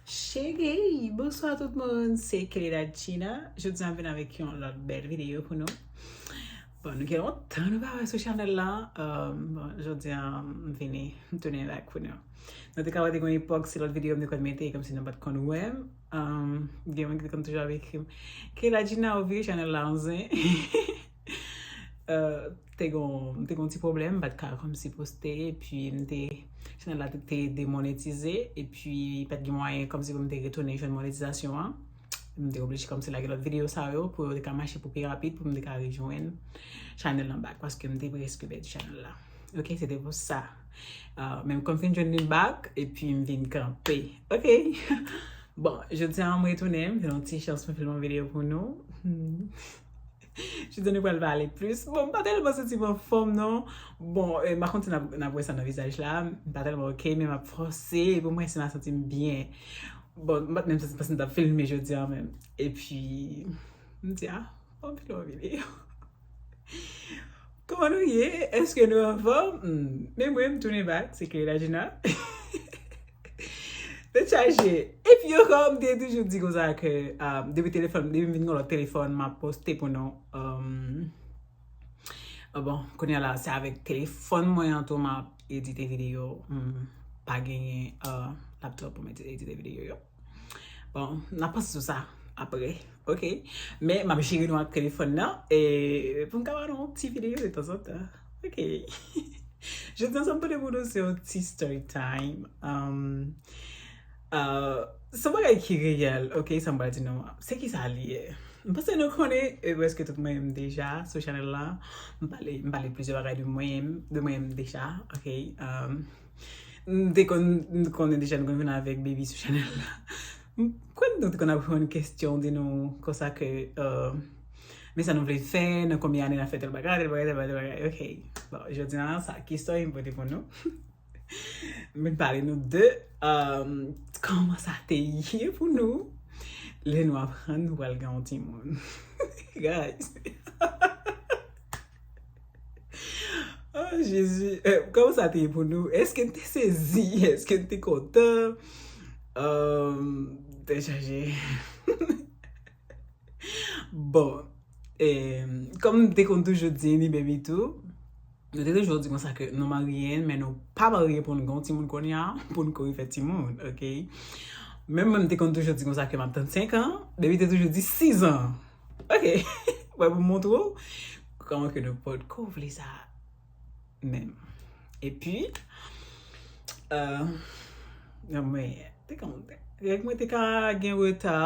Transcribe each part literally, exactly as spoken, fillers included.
Cheri, bonswa tout moun, se Kelly Dachina. Jodi a m vin avèk yon lòt bèl videyo pou nou. Bon, nou gen lontan nou pa wè sou chanèl la. Um, bon, jodi a m vini, m tounen back pou nou. Nou te ka wè te gen yon epòk, se lòt videyo m te konn mete, kòmsi nou pa t konn wè m. Um, gen moun ki te konn toujou ap ekri m, Kelly Dachina, ou vire chanèl la an zen. Euh, te gon, m te gon ti pwoblèm, m pa t ka kòmsi poste, epi m te, chanèl la te, te demonetize, epi pa t gen mwayen kòmsi pou m te retounen jwenn monetizasyon an. M te oblije kòmsi lage lòt videyo sa yo pou yo te ka mache pou pi rapid, pou m te ka rejwenn chanèl lan back, paske m te prèske pèdi chanèl la. Ok, se te pou sa. Euh, men m konn fin jwenn li back, epi m vin kanpe. Ok. Bon, jodi a m retounen, m gen yon ti chans pou m filme yon videyo pou nou. Hmm. Jodi a nou pral pale plis. Bon, m pa tèlman santi m anfòm, non. Bon, eh, m pa konn si n ap, n ap wè sa nan vizaj la. M pa tèlman ok, men m ap fòse pou m wè si m a santi m byen. Bon, m pa t menm santi m panse m t ap filme jodi a menm. Epi, m di, a, fò m filme yon videyo. Kòman nou ye? Èske nou anfòm? Hmm, men mwen, m tounen back, se Kelly Dachina. Tèt chaje. Epi ankò, m te toujou di konsa ke, ah, depi telefòn, depi m vin gen lòt telefòn, m ap poste pou nou. Um, ah, bon, kounye a la, se avèk telefòn mwen an tou m ap edite videyo. M pa genyen, uh, laptop pou m edi-, edite videyo yo. Bon, n ap panse sou sa apre, ok? Men m ap jere nou ak telefòn nan, e pou m ka ba nou yon ti videyo de tanzantan, ok? Jodi a sa m pote pou nou se yon ti story time. Um, uh, se yon bagay ki reyèl, ok? Sa m pral di nou an. Se kisa li ye? M panse nou konnen, e, prèske tout mwen menm deja sou chanèl la. M pale, m pale plizyè bagay de mwen, de mwen menm deja, ok? Um, M te konn, m konnen deja nou konn vin avèk Baby sou chanèl la. M kwè nou te konn ap reponn kestyon de nou konsa ke, euh, men sa nou vle fè, nan konbyen ane n ap fè tèl bagay, tèl bagay, tèl bagay, tèl bagay. Ok. Bon, jodi a, sa ki story m pote pou nou. M vin pale nou de, euh, kòman sa te ye pou nou lè nou aprann nou pral gen yon timoun. Guys. Oh, Jezi. Eh, kòman sa te ye pou nou? Èske n te sezi? Èske n te kontan? Um, tèt chaje. Bon, eh, kòm m te konn toujou di ni Baby tou, nou te toujou di konsa ke nou marye, men nou pa marye pou n gen yon timoun kounye a, pou n kouri fè timoun, ok? Menm mwen, m te konn toujou di konsa ke m ap tann senk an, Baby te toujou di sis an. Ok. Mwen pou montre w kòman ke nou pot ko vle sa menm. Epi, euh, mwen, te kòman, règ mwen te ka gen reta,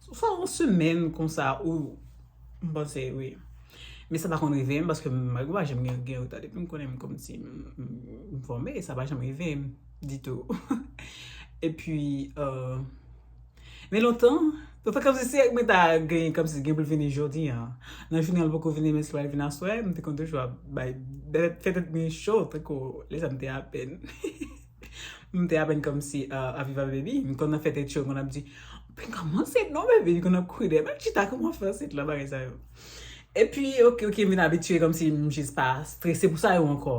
swa yon semèn konsa, ou, m panse, wi. Men sa pa konn rive m, paske m, règ mwen pa janm gen, gen reta. Depi m konnen m kòmsi, m, m, m fòme, sa pa janm rive m ditou. Epi, euh, Men lontan, lontan kòmsi si mwen ta gen, kòmsi gen pou l vini jodi a. Nan jounen an, l poko vini, men si l pral vin aswè, m te konn toujou ap bay, fè tèt mwen cho, tankou lè sa m te apèn. M te apèn kòmsi, euh, ap viv avèk Baby. M konn nan fè tèt cho, m konn ap di, "Mwen kòmanse non, Baby," m konn ap kouri dèyè m, chita kòman fè ansent la, bagay sa yo. Epi, ok, ok, m vin abitye kòmsi m jis pa strese pou sa yo ankò.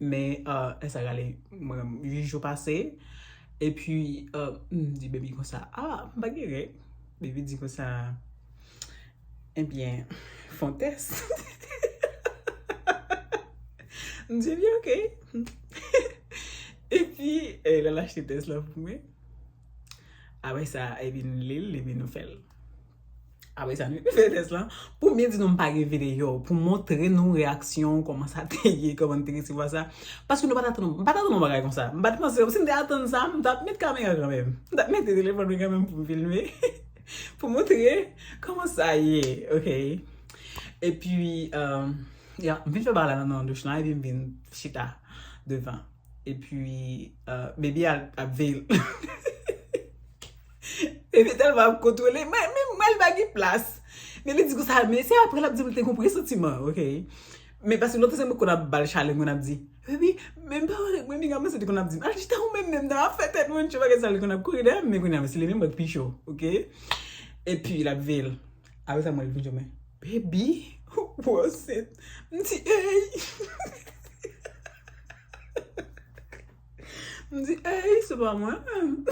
Men, euh, lè sa rale, mwen, uit jou pase. Epi, euh, m di Baby konsa, "Ah, m pa gen règ." Baby di konsa, "Ebyen, fè yon tès." M di, "Ebyen, ok." Epi, eh, lè l achte tès la pou mwen. Apre sa, epi n li l, epi nou fè l. Apre sa, nou fè tès lan. Pou m byen di nou, m pa gen videyo. Pou montre nou reyaksyon, kòman sa te ye, kòman n te resevwa sa. Paske nou pa t atann, m pa t atann yon bagay konsa. M pa t panse, si m te atann sa, m t ap met kamera kanmenm. M t ap mete telefòn mwen kanmenm pou m filme. Pou montre kòman sa ye, ok? Epi, euh, ya, m vin fè bagay la nan, nan douch lan, epi m vin chita devan. Epi, euh, Baby al, ap veye l. Baby tèlman ap kontwole, men, men, men l pa gen plas. Men li di konsa, men se apre l ap di m li te gon presantiman, ok? Men paske lontan se mwen konn ap ba l chalè, mwen ap di, "Baby, men m pa wè, mwen piga manse," li konn ap di m, "Al chita ou menm menm nan, ap fè tèt mwen cho," bagay sa, li konn ap kouri dèyè m, men kounye a, men se li menm mwen k pi cho, ok? Epi l ap veye l. Apre sa, mwen, li vin jwenn mwen, "Baby, ou ansent." M di, "Ey." M di, "Ey, se pa mwen menm."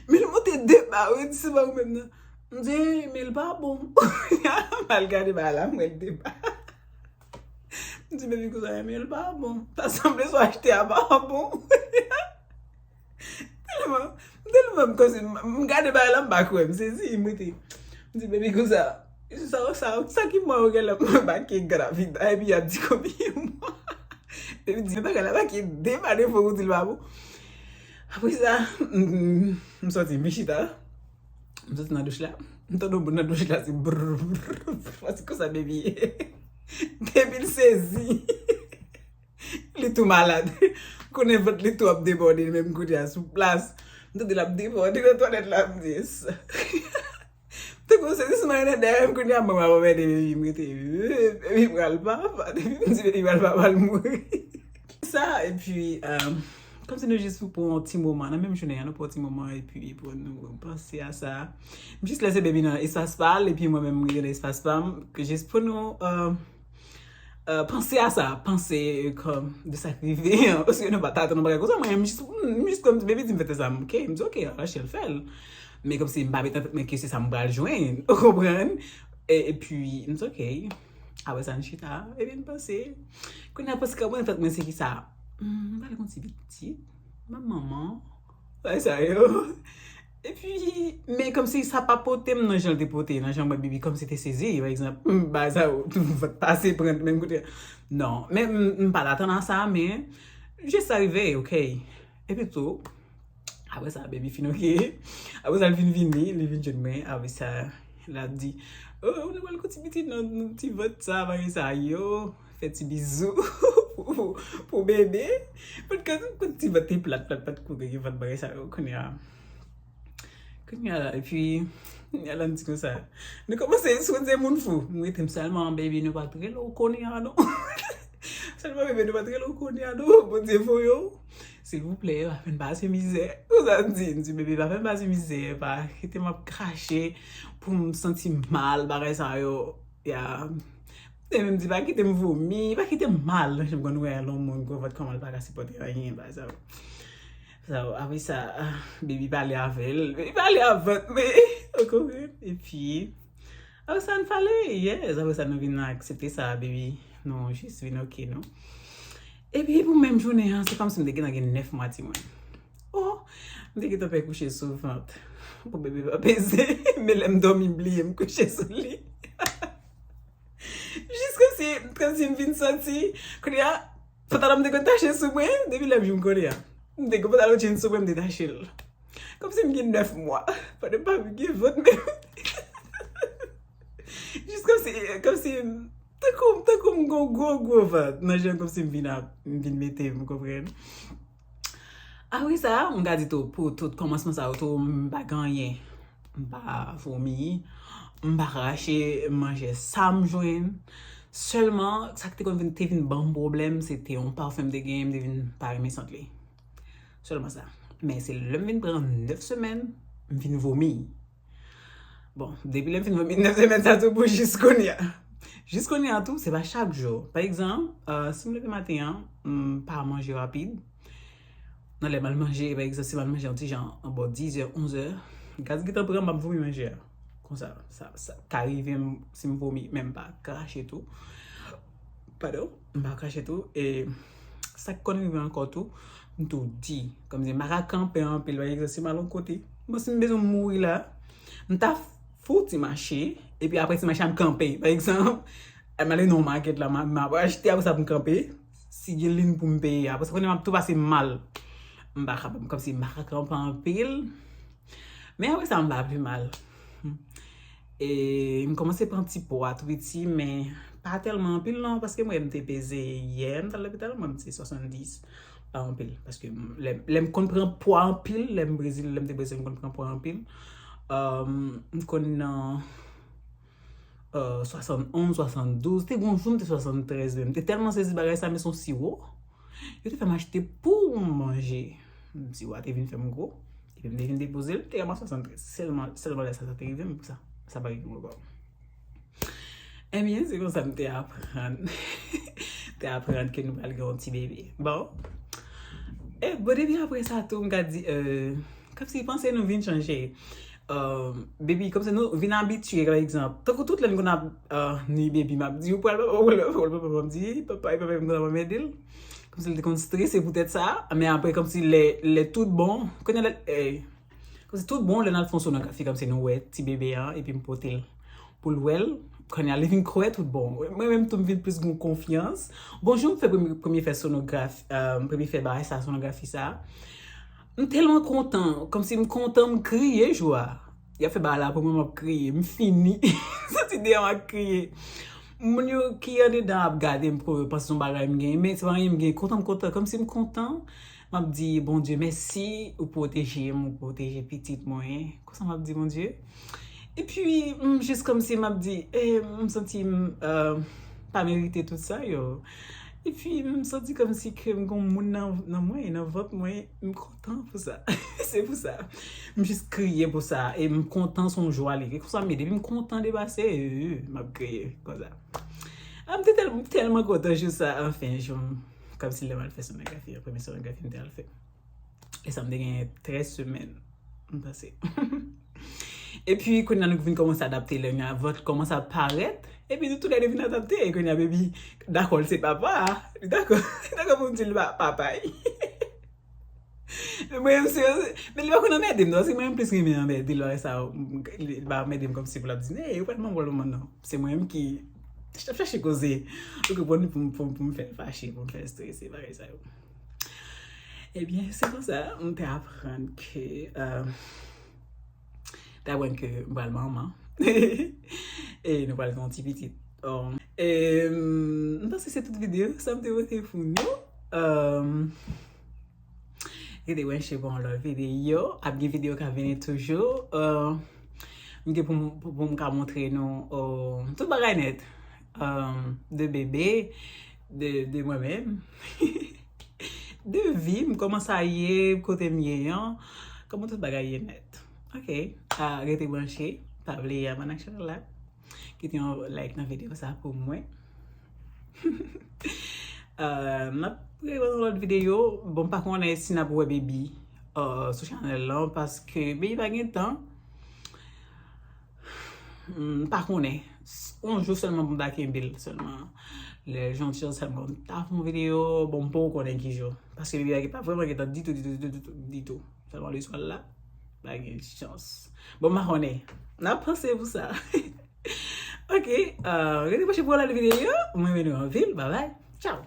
Men l monte de ba, wi, di se pa ou menm nan. M di, men l pa bon. M al gade ba la, m wè l de ba. M di, baby, kouzen, men l pa bon. Ta sanble sa w achte a pa bon. Tèlman, tèlman m kòmsi, m gade ba la, m pa kwè, m sezi, m rete. M di, baby, kouzen, sa, sa, sa ki mwa yo gen la, m pa ki gravida, epi y ap di konbyen mwa. Epi di, bagay la pa ki de pa de fo ou di l pa bon. Apre sa, m, m sòti, m vin chita. M sòti nan douch la. M tande yon bout nan douch la, se brrr, brrr, brrr, se konsa, baby. Depi l sezi, li tou malad. Konnen vant li tou ap debòde, li menm kote a sou plas. M tande l ap debòde nan twalèt la, m di, sa. Te konn sezi sou mwen nan dèyè m, kounye a mwen ap anmède, baby, m rete, baby pral papa, depi m di baby pral papa, l mouri. Sa, epi, um, kòmsi nou jis pou yon ti moman, nan menm jounen an, nou pou yon ti moman, epi pou nou panse a sa. M jis lese baby nan espas pa l, epi mwen menm, m rete nan espas pa m, ke jis pou nou, um, uh, panse a sa, panse, uh, kòm, de sa k rive an, paske nou pa t atann yon bagay konsa, mwen, m jis, m jis kòm, baby di m fè tèt sa, m, ok, m di, ok, Rachel fè l. Men kòmsi m pa met nan tèt mwen ke se sa m pral jwenn, ou konprann? E, epi, m di, ok. Apre sa, n chita, epi n panse. Kounye a, panse k ap pran nan tèt mwen, se ki sa? Hmm, m pral gen yon ti pitit, m ap manman, bagay sa yo. Epi, men kòmsi sa pa pote m nan jan l te pote, nan jan mwen, baby, kòmsi te sezi, pa egzanp, m, bagay sa yo, vant pase pran menm kote. Non, men m, m pa t atann a sa, men jis sa rive, ok. Epi tou, apre sa, baby fin ok. Apre sa, l vin vini, li vin jwenn mwen. Apre sa, l ap di, oh, nou pral gon ti pitit nan, nan ti vant sa, bagay sa yo. Fè ti bizou pou, pou, pou bebe. Paske tout ti vant te plat, plat, plat, kote gen vant bagay sa yo, kounye a. Kounye a la, epi, kounye a la, m di konsa. Nou kòmanse sou se moun fou. M rete m sèlman, baby, nou pa t rele w kounye a, non. Sèlman, baby, nou pa t rele w kounye a, non. Bondye voye w. Silvouplè, pa fè n pase mizè. Ou sa m di, m di, bebe, pa fè m pase mizè, pa kite m ap krache pou m santi m mal, bagay sa yo. Ya. E menm di, pa kite m vomi, pa kite m mal nan janm konn wè lè yon moun gwo vant kòman l pa ka sipòte anyen, bagay sa yo. Sa yo, apre sa, ah, baby pale avè l, baby pale avè l, men, ou konprann? Epi, apre sa, n pale, yes. Apre sa, nou vin aksepte sa, baby. Nou jis vin ok, nou. Epi, pou menm jounen an, se kòmsi m te gentan gen nèf mwa timoun. Oh, m te gentan pè kouche sou vant. Pou bebe pa peze, men lè m dòmi, m bliye m kouche sou li. Jis kòmsi, kòmsi m vin santi, kounye a, pantalon m te konn tache sou mwen, depi lè m jwenn kounye a. M te gen pantalon jeans sou mwen, m te tache l. Kòmsi m gen nèf mwa. Pandan m pa vin gen vant menm. Jis kòmsi, kòmsi, tankou, tankou m gon gwo, gwo vant. Nan jan kòmsi m vin ap, m vin mete, m konprann. Apre sa, m ka di tou, pou tout kòmansman sa yo tou, m pa gen anyen. M pa vomi, m pa krache, m manje sa m jwenn. Sèlman, sa ki te konn vin, te vin ban m pwoblèm, se te yon pafen m te genyen, m te vin pa renmen sant li. Sèlman sa. Men se lè m vin pran nèf semèn, m vin vomi. Bon, depi lè m fin vomi nèf semèn sa tou pou jis kounye a. Jis kounye a tou, se pa chak jou. Pa egzanp, euh, si m leve maten an, m pa manje rapid. Nan lè m al manje, pa egzanp, si m al manje yon ti jan anbò dizè, onzè, gaz gentan pran m, m ap vomi manje a. Konsa, sa, sa ka rive m, si m vomi, men m pa krache tou. Padon, m pa krache tou. E sa k konn rive ankò tou, m tou di, kòmsi m pa ka kanpe anpil, pa egzanp, si m al yon kote, bon, si m bezwen mouri la, m ta fouti mache, epi apre ti mache a m kanpe. Pa egzanp, m ale nan yon makèt la, m a, m ap achte, apre sa pou m kanpe. Si gen liy pou m peye, apre sa konnen m ap tou pase mal. M pa kapab, kòmsi m pa ka kanpe anpil. Men apre sa, m pa pi mal. E m kòmanse pran ti pwa tou piti, men pa tèlman anpil non, paske m wè m te peze yè, m t al lopital, m wè m te swasanndis, pa anpil. Paske m, lè, lè m konn pran pwa anpil, lè m Brezil, lè m te Brezil, m konn pran pwa anpil. Euh, m konn nan, euh, swasannonz, swasanndouz, te gon jou m te swasanntrèz menm. M te tèlman sezi bagay sa, men se yon siwo. Yo te fè m achte pou m manje. M di, wa te vin fè m gwo. Epi m te vin depoze l, te ranmase swasanntrèz. Sèlman, sèlman lè sa, sa te rive m pou sa. Sa pa rive m ankò. Ebyen, se konsa m te aprann. Te aprann ke nou pral gen yon ti bebe. Bon. E bon, depi apre sa tou, m ka di, euh, Kòmsi panse nou vin chanje. Euh, baby, kòmsi nou vin abitye, pa egzanp. Tankou tout lè n konn ap euh, ni baby, m ap di, ou pral papa, ou pral papa, m ap di, papa, e papa, m konn ap anmède l. Kòmsi l te konn strese poutèt sa, men apre, kòmsi lè, lè tout bon, kounye a lè, eh, kòmsi tout bon, lè n al fè yon sonografi, kòmsi nou wè ti bebe an, epi m pote l pou l wè l, kounye a li vin kwè tout bon. Mwen menm tou m vin plis gen konfyans. Bon, jou m fè premye, premye fè sonografi, euh, premye fè bagay sa, sonografi sa, m tèlman kontan, kòmsi m kontan, m kriye jou a. Y ap fè bagay la pou mwen, m ap kriye, m fini. Soti deyò, m ap kriye. Moun yo ki andedan ap gade m pou yo panse se yon bagay m genyen, men se pa anyen m genyen. Kontan m kontan, kòmsi m kontan, m ap di Bondye mèsi, ou pwoteje m, ou pwoteje pitit mwen. Konsa m ap di Bondye. Epi, m jis kòmsi m ap di, eh, m santi m euh, pa merite tout sa yo. Epi, m santi kòmsi ke m gon moun nan, nan mwen, nan vant mwen, m kontan pou sa. Se pou sa. M jis kriye pou sa, e m kontan, se yon jwa li ye. Konsa, men depi m kontan depase, euh, m ap kriye, konsa. Ah, m te tèl-, m tèlman kontan jou sa, anfen, jou, kòmsi lè m al fè sonografi, premye sonografi m te al fè. E sa m te gen trèz semèn, m panse. Epi, kounye a nou vin kòmanse adapte, lè vant kòmanse ap parèt, epi nou tou lè de vin adapte, e kounye a baby, dakò, l se papa, li dakò, li dakò pou m di l pa-, papa, wi. Men mwen menm se, men li pa konn anmède m, non, se mwen menm plis renmen anmède l, bagay sa, li pa anmède m kòmsi pou l ap di, "Ey, ou pa t manman l manman, non." Se mwen menm ki ap chache koze pou, pou, pou, pou m fè l fache, pou m fè l strese, bagay sa yo. Ebyen, se konsa, m te aprann ke, euh, te aprann ke m pral manman. E nou pral gen yon ti pitit. Um, e, m panse se tout videyo sa m te pote pou nou. Um, rete branche pou yon lòt videyo. Ap gen videyo k ap vini toujou. Uh, m gen pou m, pou, pou m ka montre nou, uh, tout bagay nèt. Um, de bebe, de, de mwen menm. De vi m, kòman sa ye, kote m ye an, kòman tout bagay ye nèt. Ok, ah, rete branche, pa bliye abòne ak chanèl la, kite yon like nan videyo sa pou mwen. Euh, n ap rewè nan lòt videyo. Bon, m pa konnen si n ap wè baby, euh, sou chanèl lan, paske baby pa gen tan. M pa konnen. S-, yon jou sèlman pou m ta kenbe l sèlman. Lè jan ti jan sèlman m ta fè yon videyo, bon, m poko konnen ki jou. Paske baby pa vrèman gen tan ditou, ditou, ditou, ditou, ditou. Sèlman leswa l la, pa gen chans. Bon, m pa konnen. N ap panse pou sa. Ok, euh, rete branche pou lòt videyo. Mwen renmen nou anpil. Bye bye. Ciao.